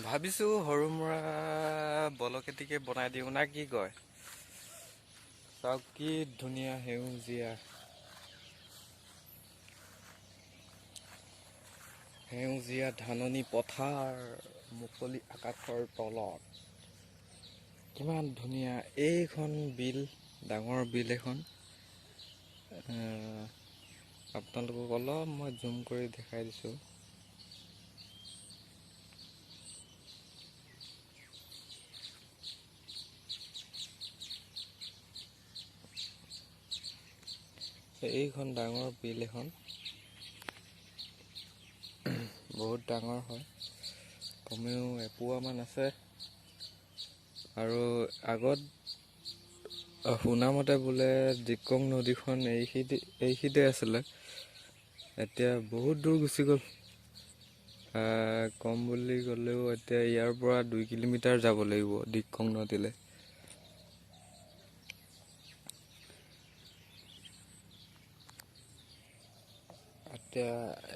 ভাবিছোঁ সৰু মুৰা বলকেটিকে বনাই দিওঁ না কি কয়। চাওক কি ধুনীয়া সেউজীয়া সেউজীয়া ধাননি পথাৰ, মুকলি আকাশৰ তলত কিমান ধুনীয়া। এইখন বিল, ডাঙৰ বিল এখন। আপোনালোকক অলপ মই জুম কৰি দেখাই দিছোঁ। এইখন ডাঙৰ বিল এখন, বহুত ডাঙৰ হয়, কমেও এপোৱামান আছে। আৰু আগত শুনামতে বোলে ডিকং নদীখন এইখিনিতে আছিলে, এতিয়া বহুত দূৰ গুচি গ'ল। কম বুলি ক'লেও এতিয়া ইয়াৰ পৰা 2 কিলোমিটাৰ যাব লাগিব ডিকং নদীলৈ। এতিয়া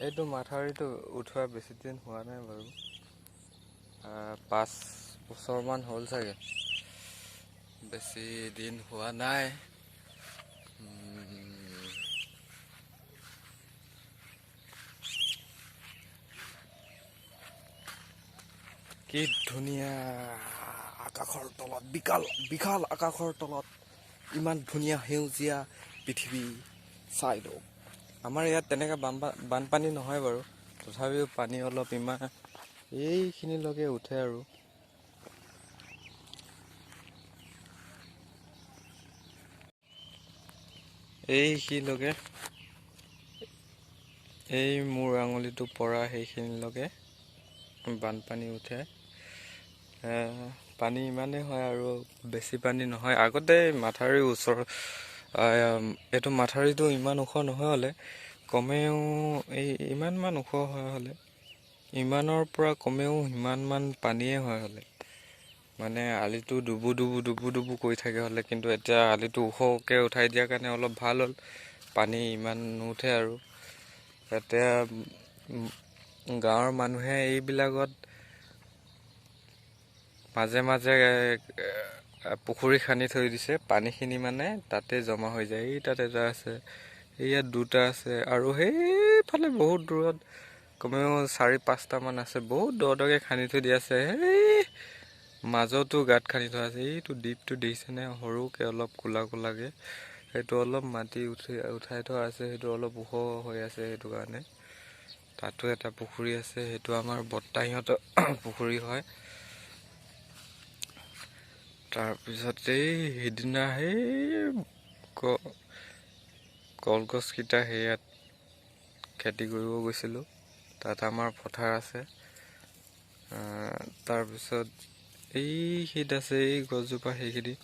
এইটো মাথাউৰিটো উঠোৱা বেছি দিন হোৱা নাই বাৰু, 5 বছৰমান হ'ল চাগে, বেছি দিন হোৱা নাই। কি ধুনীয়া আকাশৰ তলত, বিশাল আকাশৰ তলত ইমান ধুনীয়া সেউজীয়া পৃথিৱী। চাই লওক, আমাৰ ইয়াত তেনেকৈ বানপানী নহয় বাৰু, তথাপিও পানী অলপ ইমান এইখিনিলৈকে উঠে আৰু। এইখিনিলৈকে, এই মোৰ আঙুলিটো পৰা সেইখিনিলৈকে বানপানী উঠে। পানী ইমানেই হয় আৰু বেছি পানী নহয়। আগতে মাথাউৰিৰ ওচৰত, এইটো মাথাউৰিটো ইমান ওখ নহয় হ'লে, কমেও এই ইমানমান ওখ হয় হ'লে, ইমানৰ পৰা কমেও সিমানমান পানীয়ে হয় হ'লে, মানে আলিটো ডুবু ডুবু ডুবু ডুবু কৰি থাকে হ'লে। কিন্তু এতিয়া আলিটো ওখকৈ উঠাই দিয়াৰ কাৰণে অলপ ভাল হ'ল, পানী ইমান নুঠে আৰু। এতিয়া গাঁৱৰ মানুহে এইবিলাকত মাজে মাজে পুখুৰী খান্দি থৈ দিছে, পানীখিনি মানে তাতে জমা হৈ যায়। এই তাত এটা আছে, ইয়াত দুটা আছে, আৰু সেইফালে বহুত দূৰত কমেও 4-5টামান আছে, বহুত দ দকৈ খান্দি থৈ দিয়া আছে। সেই মাজতো গাঁত খান্দি থোৱা আছে। এইটো দ্বীপটো দেখিছেনে, সৰুকৈ অলপ ক'লা ক'লাকৈ, সেইটো অলপ মাটি উঠাই থোৱা আছে, সেইটো অলপ ওখ হৈ আছে সেইটো কাৰণে। তাতো এটা পুখুৰী আছে, সেইটো আমাৰ বৰ্তাহঁতৰ পুখুৰী হয়। তাৰপিছত এই সিদিনা সেই কলগছকেইটা সেয়াত খেতি কৰিব গৈছিলোঁ, তাত আমাৰ পথাৰ আছে। তাৰপিছত এইখিনিত আছে এই গছজোপা, সেইখিনিত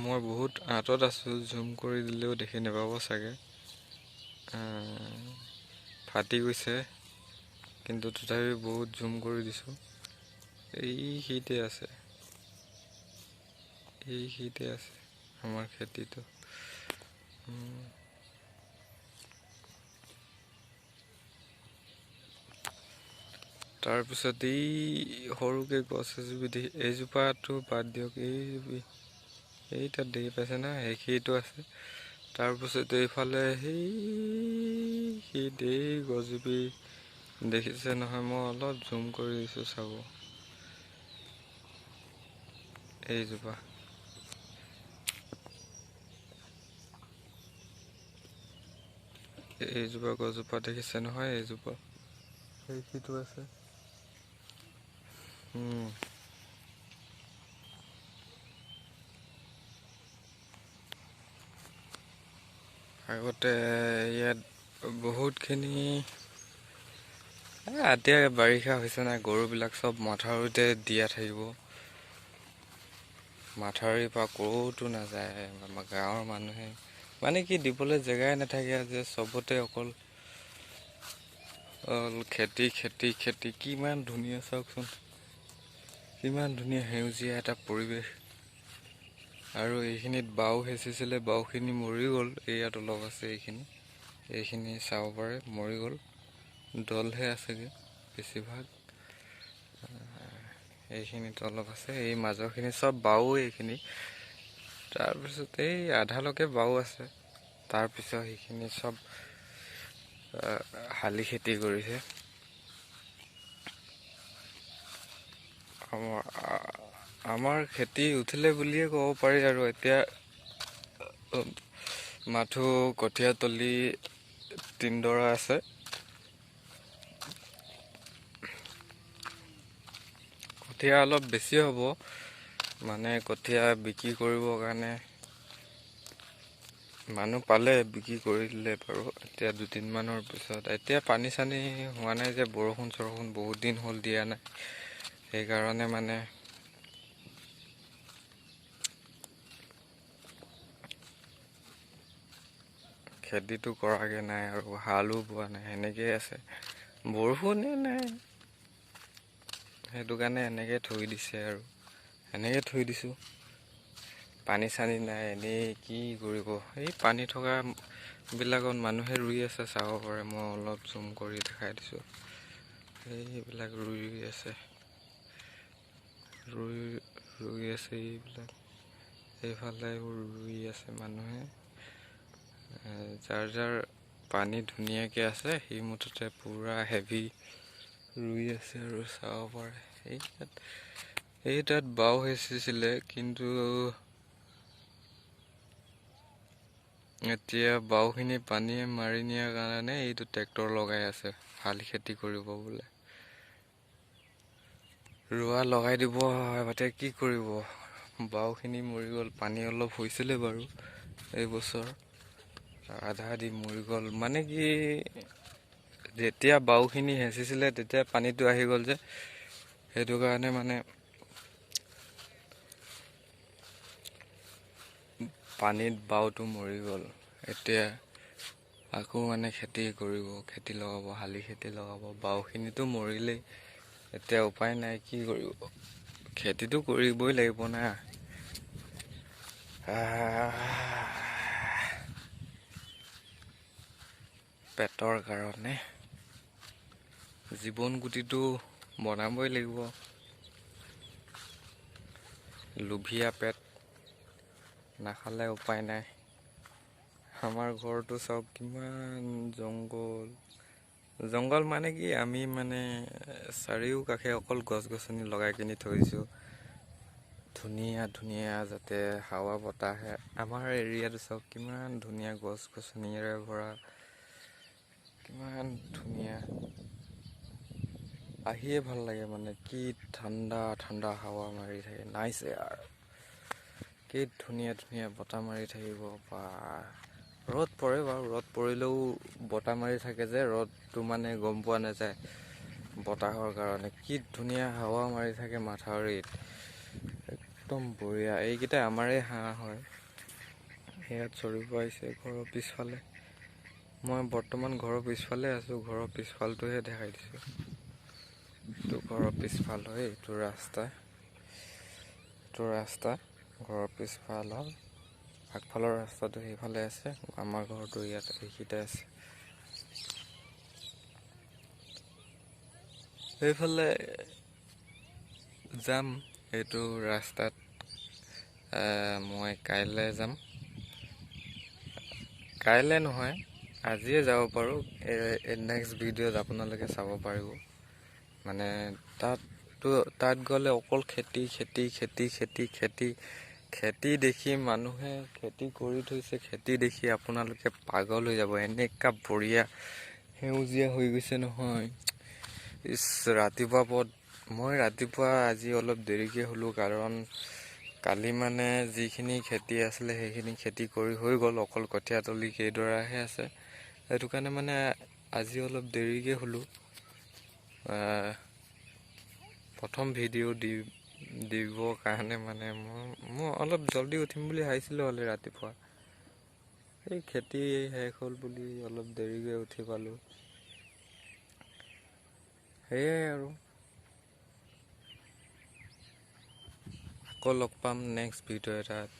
মই বহুত আঁতৰত আছোঁ, জুম কৰি দিলেও দেখি নাপাব চাগে, ফাটি গৈছে, কিন্তু তথাপি বহুত জুম কৰি দিছোঁ। এইখিনিতে আছে, এইখিনিতে আছে আমাৰ খেতিটো। তাৰপিছত এই সৰুকৈ গছ এজোপা দেখি, এইজোপাটো বাদ দিয়ক, এই তাত দেখি পাইছে না, সেইখিনিতো আছে। তাৰপিছত এইফালে সেই এই গছজোপি দেখিছে নহয়, মই অলপ জুম কৰি দিছোঁ চাব, এইজোপা। এইজোপা গছজোপা দেখিছে নহয়, এইজোপা সেইখিনিতো আছে। আগতে ইয়াত বহুতখিনি, এতিয়া বাৰিষা হৈছে নাই, গৰুবিলাক চব মথাউৰিতে দিয়া থাকিব, মথাউৰিৰ পৰা ক'তো নাযায়। আমাৰ গাঁৱৰ মানুহে মানে কি দিবলৈ জেগাই নাথাকে যে, চবতে অকল খেতি খেতি খেতি। কিমান ধুনীয়া চাওকচোন, কিমান ধুনীয়া সেউজীয়া এটা পৰিৱেশ। আৰু এইখিনিত বাও সিঁচিছিলে, বাওখিনি মৰি গ'ল, ইয়াত অলপ আছে এইখিনি, এইখিনি চাব পাৰে, মৰি গ'ল, দলহে আছেগৈ বেছিভাগ। এইখিনিত অলপ আছে, এই মাজৰখিনি চব বাও এইখিনি। তাৰপিছত এই আধালৈকে বাও আছে, তাৰপিছত সেইখিনি চব শালি খেতি কৰিছে। আমাৰ খেতি উঠিলে বুলিয়ে ক'ব পাৰি আৰু। এতিয়া মাথো কঠীয়াতলি তিনিডৰা আছে। কঠীয়া অলপ বেছি হ'ব, মানে কঠীয়া বিক্ৰী কৰিবৰ কাৰণে মানুহ পালে বিক্ৰী কৰি দিলে বাৰু। এতিয়া দুদিনমানৰ পিছত, এতিয়া পানী চানী হোৱা নাই যে, বৰষুণ চৰষুণ বহুত দিন হ'ল দিয়া নাই, সেইকাৰণে মানে খেতিটো কৰাগৈ নাই আৰু হালো বোৱা নাই, সেনেকেই আছে, বৰষুণেই নাই, সেইটো কাৰণে এনেকৈ থৈ দিছে আৰু, এনেকৈ থৈ দিছোঁ। পানী চানী নাই, এনেই কি কৰিব। এই পানী থকাবিলাকত মানুহে ৰুই আছে, চাব পাৰে, মই অলপ জুম কৰি দেখাই দিছোঁ। এইবিলাক ৰুই আছে, ৰুই ৰুই আছে এইবিলাক, এইফালে ৰুই আছে মানুহে। যাৰ যাৰ পানী ধুনীয়াকৈ আছে সি মুঠতে পূৰা হেভি ৰুই আছে আৰু, চাব পাৰে। এই তাত বাও সিঁচিছিলে, কিন্তু এতিয়া বাওখিনি পানীয়ে মাৰি নিয়াৰ কাৰণে এইটো ট্ৰেক্টৰ লগাই আছে, শালি খেতি কৰিব বোলে। ৰোৱা লগাই দিব, এতিয়া কি কৰিব, বাওখিনি মৰি গ'ল। পানী অলপ হৈছিলে বাৰু এইবছৰ, আধা আধি মৰি গ'ল। মানে কি, যেতিয়া বাওখিনি হেঁচিছিলে তেতিয়া পানীটো আহি গ'ল যে, সেইটো কাৰণে মানে পানীত বাওটো মৰি গ'ল। এতিয়া আকৌ মানে খেতি কৰিব, খেতি লগাব, শালি খেতি লগাব। বাওখিনিতো মৰিলেই, এতিয়া উপায় নাই, কি কৰিব, খেতিটো কৰিবই লাগিব না। পেটৰ কাৰণে জীৱন গুটিটো বনাবই লাগিব। লোভীয়া পেট, নাখালে উপায় নাই। আমাৰ ঘৰটো চাওক কিমান জংঘল, জংঘল মানে কি, আমি মানে চাৰিওকাষে অকল গছ গছনি লগাই কিনি থৈছোঁ, ধুনীয়া ধুনীয়া যাতে হাৱা বতাহে। আমাৰ এৰিয়াটো চাওক কিমান ধুনীয়া, গছ গছনিৰে ভৰা, কিমান ধুনীয়া, আহিয়ে ভাল লাগে মানে, কি ঠাণ্ডা ঠাণ্ডা হাৱা মাৰি থাকে, নাইচ এয়াৰ, কি ধুনীয়া ধুনীয়া বতাহ মাৰি থাকিব। বা ৰ'দ পৰে বাৰু, ৰ'দ পৰিলেও বতাহ মাৰি থাকে যে, ৰ'দটো মানে গম পোৱা নাযায় বতাহৰ কাৰণে। কি ধুনীয়া হাৱা মাৰি থাকে মাথাউৰিত, একদম বঢ়িয়া। এইকেইটা আমাৰে হাঁহ হয়, ইয়াত চৰিব আহিছে ঘৰৰ পিছফালে। মই বৰ্তমান ঘৰৰ পিছফালে আছোঁ, ঘৰৰ পিছফালটোহে দেখাই দিছোঁ। এইটো ঘৰৰ পিছফাল হয়, এইটো ৰাস্তা, এইটো ৰাস্তা ঘৰৰ পিছফালৰ, আগফালৰ ৰাস্তাটো সেইফালে আছে, আমাৰ ঘৰটো ইয়াত এইখিনিতে আছে। সেইফালে যাম, এইটো ৰাস্তাত মই কাইলৈ যাম, কাইলৈ নহয় আজিয়ে যাব পাৰোঁ। নেক্সট ভিডিঅ'ত আপোনালোকে চাব পাৰিব। মানে তাত গ'লে অকল খেতি খেতি খেতি খেতি খেতি খেতি দেখি, মানুহে খেতি কৰি থৈছে, খেতি দেখি আপোনালোকে পাগল হৈ যাব। এনেকুৱা বঢ়িয়া সেউজীয়া হৈ গৈছে নহয়। ইছ, ৰাতিপুৱা পথ, মই ৰাতিপুৱা আজি অলপ দেৰিকৈ শুলোঁ, কাৰণ কালি মানে যিখিনি খেতি আছিলে সেইখিনি খেতি কৰি হৈ গ'ল, অকল কঠীয়াতলি কেইডৰাহে আছে, সেইটো কাৰণে মানে আজি অলপ দেৰিকৈ শুলোঁ। প্ৰথম ভিডিঅ' দিবৰ কাৰণে মানে মই অলপ জল্দি উঠিম বুলি ভাবিছিলোঁ, হ'লে ৰাতিপুৱা এই খেতি শেষ হ'ল বুলি অলপ দেৰিকৈ উঠি পালোঁ, সেয়াই আৰু। আকৌ লগ পাম নেক্সট ভিডিঅ' এটাত।